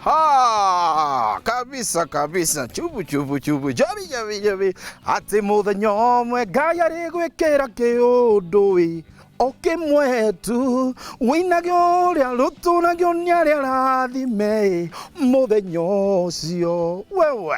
Ha, kabisa kabisa, chubu chubu chubu, jabi jabi jabi, atĩ mũthenya ũmwe Ngai arĩgwĩkĩra kĩũndũ ĩ o kĩmwe tu wĩinage ũrĩa rũtũragio nĩ arĩa arathime mũthenya ũcio. Wewe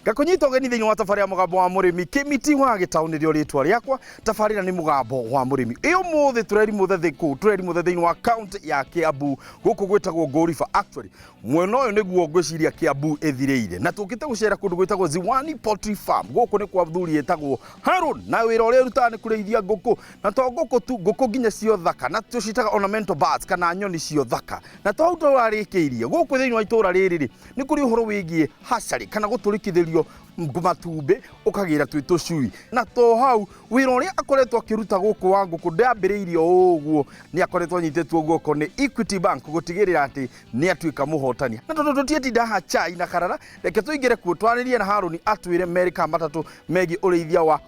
ngakũnyita ũgeni thĩinĩ wa tabarĩra Mũgambo wa Mũrĩmi. Kĩmiti wa Gĩtaũ nĩrĩo rĩtwa rĩakwa. Tabarĩra nĩ Mũgambo wa Mũrĩmi. Ĩ ũmũthĩ tũrerimũthe thĩ tũrerimũthe thĩinĩ wa kaunti ya Kiambu, gũkũ gwĩtagwo Ngũriba. Actually, mwena ũyũ nĩguo ngwĩciria Kiambu ĩthirĩire, na tũkĩte gũcera kũndũ gwĩtagwo Ziwani Poultry Farm. Gũkũ nĩ kwa thuri ĩtagwo Harun, na wĩra ũrĩa ĩrutaga nĩ kũrĩithia ngũkũ, na to ngũkũ tu, ngũkũ nginya cio thaka, na tũcitaga ornamental birds kana nyoni cio thaka. Na to hau tũrarĩkĩirie, gũkũ thĩinĩ wa itũra rĩrĩ rĩ, nĩ kũrĩ ũhoro wĩgiĩ hatchery kana gũtũrĩkithĩrio matumbĩ ũkagĩra twĩ tũcui. Na to hau, wĩra ũrĩa akoretwo akĩruta gũkũ wa ngũkũ ndambĩrĩirie o ũguo, nĩ akoretwo anyitĩtwo guoko nĩ Equity Bank gũtigĩrĩra atĩ nĩ atuĩka mũhotani. Na tondũ tũtiĩtinda haha chai na karara, reke tũingĩre kuo twarĩrie na Harũni atwĩre merĩ kana matatũ megiĩ ũrĩithia wa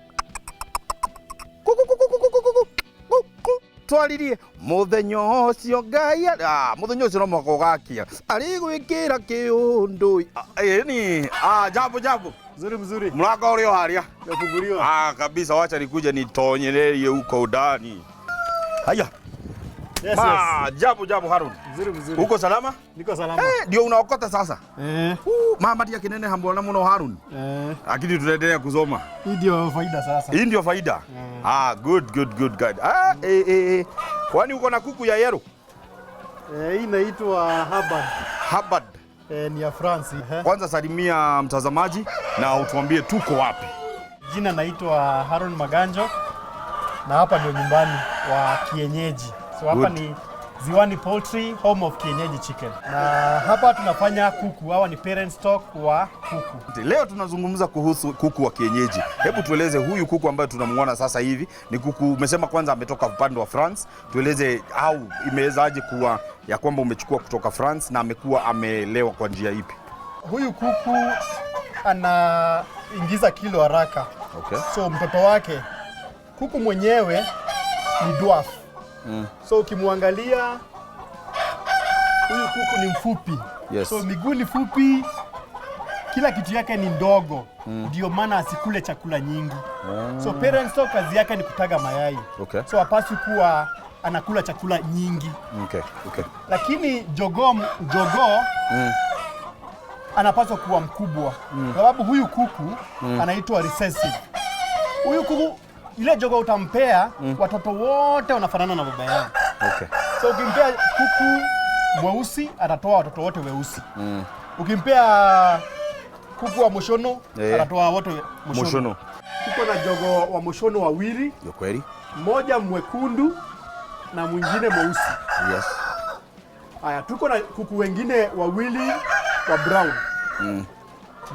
twaririe mũthenya ũcio Ngai mũthenya ũcio no mũhaka ũgakia arĩgwĩkĩra kĩũndũ. Ni jambo jambo. Mzuri mzuri. Mlango ule haria. Umefunguliwa. Ah, kabisa, wacha nikuje nitonyelelie huko ndani. Haya. Yes, Ma, yes. Jambo jambo Harun. Mzuri mzuri. Uko salama? Niko salama. Eh, ndio unaokota sasa? Eh. Mama tia kinene hambona muno Harun. Eh. Lakini tunaendelea kusoma. Hii ndio faida sasa. Hii ndio faida. Ah, good good good good. Ah, eh eh eh. Kwani uko na kuku ya yellow? Eh, hii inaitwa Hubbard. Hubbard. Eh, ni ya France. Eh. Kwanza salimia mtazamaji na utuambie tuko wapi. Jina naitwa Haron Maganjo na hapa ndio nyumbani wa kienyeji. So hapa Good. ni Ziwani Poultry, home of kienyeji chicken. Na hapa tunafanya kuku. Hawa ni parent stock wa kuku. Leo tunazungumza kuhusu kuku wa kienyeji. Hebu tueleze huyu kuku ambaye tunamuona sasa hivi ni kuku, umesema kwanza ametoka upande wa France. Tueleze au imewezaje kuwa ya kwamba umechukua kutoka France na amekuwa amelewa kwa njia ipi? Huyu kuku anaingiza kilo haraka. Okay. So mtoto wake kuku mwenyewe ni dwarf. So ukimwangalia huyu kuku ni mfupi. Yes. So miguu ni fupi, kila kitu yake ni ndogo. Ndio maana asikule chakula nyingi. So parent stock kazi yake ni kutaga mayai. Okay. So hapaswi kuwa anakula chakula nyingi. Okay, okay. Lakini jogoo anapaswa kuwa mkubwa, sababu huyu kuku anaitwa recessive. Huyu kuku ile jogoo utampea, watoto wote wanafanana na baba yao. Okay. So ukimpea kuku mweusi atatoa watoto wote weusi. Ukimpea kuku wa moshono atatoa wote moshono. Moshono. Tuko na jogoo wa moshono wawili, Ndio kweli? mmoja mwekundu na mwingine mweusi. Yes. Haya, tuko na kuku wengine wawili wa brown.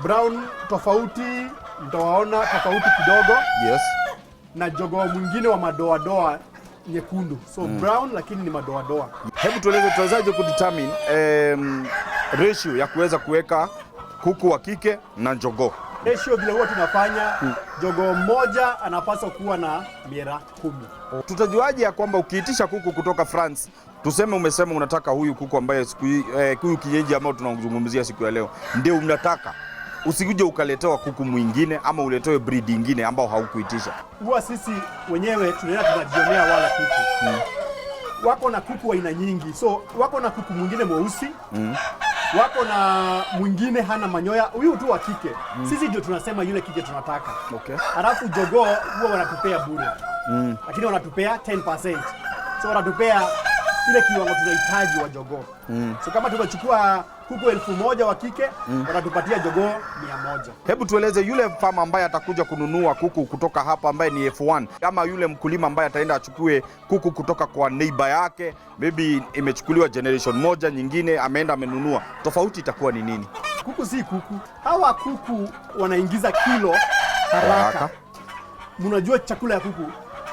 Brown tofauti, mtawaona tofauti kidogo, Yes. na jogoo mwingine wa madoadoa nyekundu. So brown lakini ni madoadoa. Hebu tueleze tutawezaje kudetermine ratio ya kuweza kuweka kuku wa kike na jogoo? Ratio vile huwa tunafanya, jogoo mmoja anapaswa kuwa na miera 10. Tutajuaje ya kwamba ukiitisha kuku kutoka France, tuseme umesema unataka huyu kuku ambaye siku hii huyu kienyeji ambao tunazungumzia siku ya leo ndio unataka, usikuje ukaletewa kuku mwingine ama uletewe breed ingine ambao haukuitisha. Huwa sisi wenyewe tunaenda tunajionea wale kuku. Wako na kuku aina nyingi, so wako na kuku mwingine mweusi, wako na mwingine hana manyoya, huyu tu wa kike. Sisi ndio tunasema yule kike tunataka. Okay. Halafu jogoo huwa wanatupea bure, lakini wanatupea 10%. So wanatupea ile kiwango tunahitaji wa jogoo. So kama tumechukua kuku 1000 wa kike, wanatupatia jogoo 100. Hebu tueleze yule farmer ambaye atakuja kununua kuku kutoka hapa ambaye ni F1, ama yule mkulima ambaye ataenda achukue kuku kutoka kwa neighbor yake, maybe imechukuliwa generation moja, nyingine ameenda amenunua, tofauti itakuwa ni nini? Kuku si kuku. Hawa kuku wanaingiza kilo haraka. Haraka. Mnajua chakula ya kuku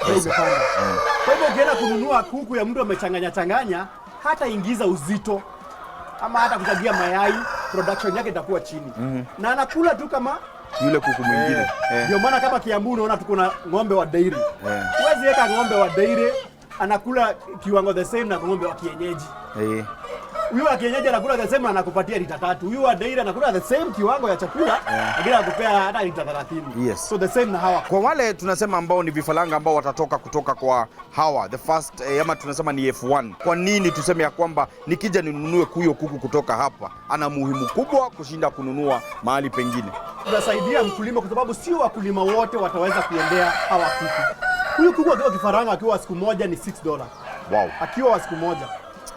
bei imepanda. Kwa hivyo ukienda kununua kuku ya mtu amechanganya changanya, hata ingiza uzito ama hata kutagia mayai, production yake itakuwa chini. Na anakula tu kama Yule kuku mwingine. Ndio maana kama Kiambu unaona tuko na ng'ombe wa dairy. Huwezi weka ng'ombe wa dairy anakula kiwango the same na ng'ombe wa kienyeji. Huyu wa kienyeji anakula the same, anakupatia lita 3. Huyu wa dairy anakula the same kiwango ya chakula, lakini anakupea hata lita 30. Yes. So the same na hawa. Kwa wale tunasema ambao ni vifaranga ambao watatoka kutoka kwa hawa the first ama tunasema ni F1. Kwa nini tuseme ya kwamba nikija ninunue kuyo kuku kutoka hapa ana muhimu kubwa kushinda kununua mahali pengine? Tunasaidia mkulima kwa sababu sio wakulima wote wataweza kuendea hawa kuku. Huyu kuku akiwa kifaranga, akiwa siku moja ni $6. Wow. Akiwa wa siku moja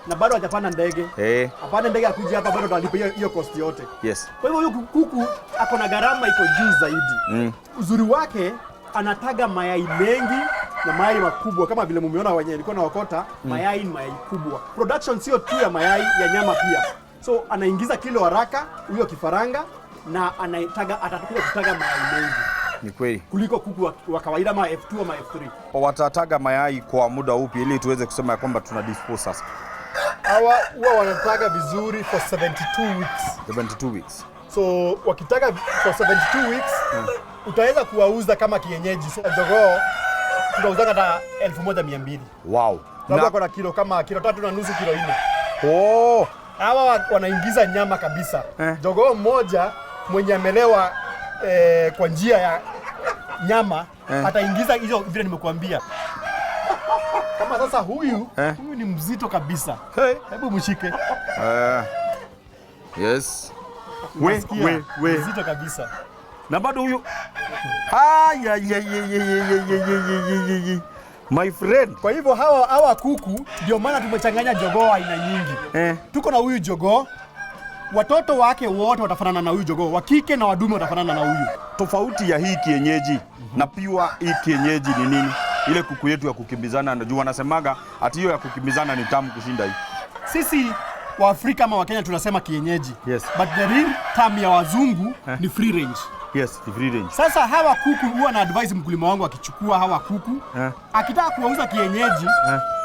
na bado hajapanda ndege. Apande ndege akuja hapa, bado atalipa hiyo cost yote. Kwa hivyo huyu kuku ako na gharama iko juu zaidi. Uzuri wake anataga mayai mengi na mayai makubwa, kama vile mumeona wenyewe nilikuwa naokota mayai ni mayai kubwa. Production sio tu ya mayai, ya nyama pia. So anaingiza kilo haraka huyo kifaranga, na anataga, atakuja kutaga mayai mengi Ni kweli. Kuliko kuku wa kawaida ama F2 ama F3. Watataga mayai kwa muda upi ili tuweze kusema ya kwamba tuna dispose sasa? Hawa huwa wanataga vizuri for 72 weeks. 72 weeks. So wakitaga for 72 weeks, utaweza kuwauza kama kienyeji. So jogoo tunauzanga hata 1200. Sababu ako na kilo kama kilo 3.5, kilo 4. Oh. Hawa wanaingiza nyama kabisa. Jogoo mmoja mwenye amelewa kwa njia ya nyama ataingiza hizo vile nimekuambia. Kama sasa huyu, huyu ni mzito kabisa. Hey. Hebu mshike. Yes. We, Unasikia? we, we. Mzito kabisa. Na bado huyu. Ay, ay, ay, ay, ay, ay, ay, ay, ay, ay, ay. My friend. Kwa hivyo hawa kuku ndio maana tumechanganya jogoo aina nyingi. Tuko na huyu jogoo, watoto wake wote watafanana na huyu jogoo, wa kike na wadume watafanana na huyu. Tofauti ya hii kienyeji na pure hii kienyeji ni nini? Ile kuku yetu ya kukimbizana, najua wanasemaga ati hiyo ya kukimbizana ni tamu kushinda hii. Sisi wa Afrika ama wa Kenya tunasema kienyeji. Yes. But the real term ya wazungu ni free range. Yes, ni free range. Sasa hawa kuku huwa na advise mkulima wangu akichukua hawa kuku, akitaka kuwauza kienyeji,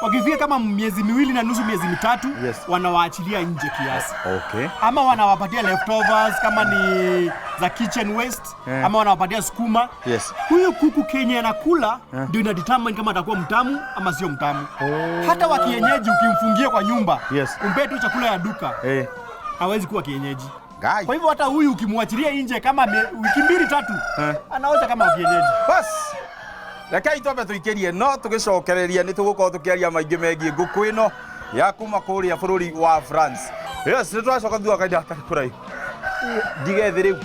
wakifika kama miezi 2.5, miezi 3, wanawaachilia nje kiasi. Ama wanawapatia leftovers kama ni za kitchen waste, ama wanawapatia sukuma. Huyu kuku kenye anakula ndio ina determine kama atakuwa mtamu ama sio mtamu. Hata wa kienyeji ukimfungia kwa nyumba, umpe tu chakula ya duka, hawezi kuwa kienyeji. Guy. Kwa hivyo hata huyu ukimwachilia nje kama wiki 2 3, anaoza kama wa kienyeji. Bas. Rekei twambe tũikĩrie no tũgĩcokereria nĩ tũgũkorwo tũkĩaria maingĩ megiĩ ngũkũ ĩno ya kuma kũrĩa bũrũri wa France. Yes, nĩ tũracoka thutha wa kahinda gatarĩ kũraihu. Ndige thĩ rĩu.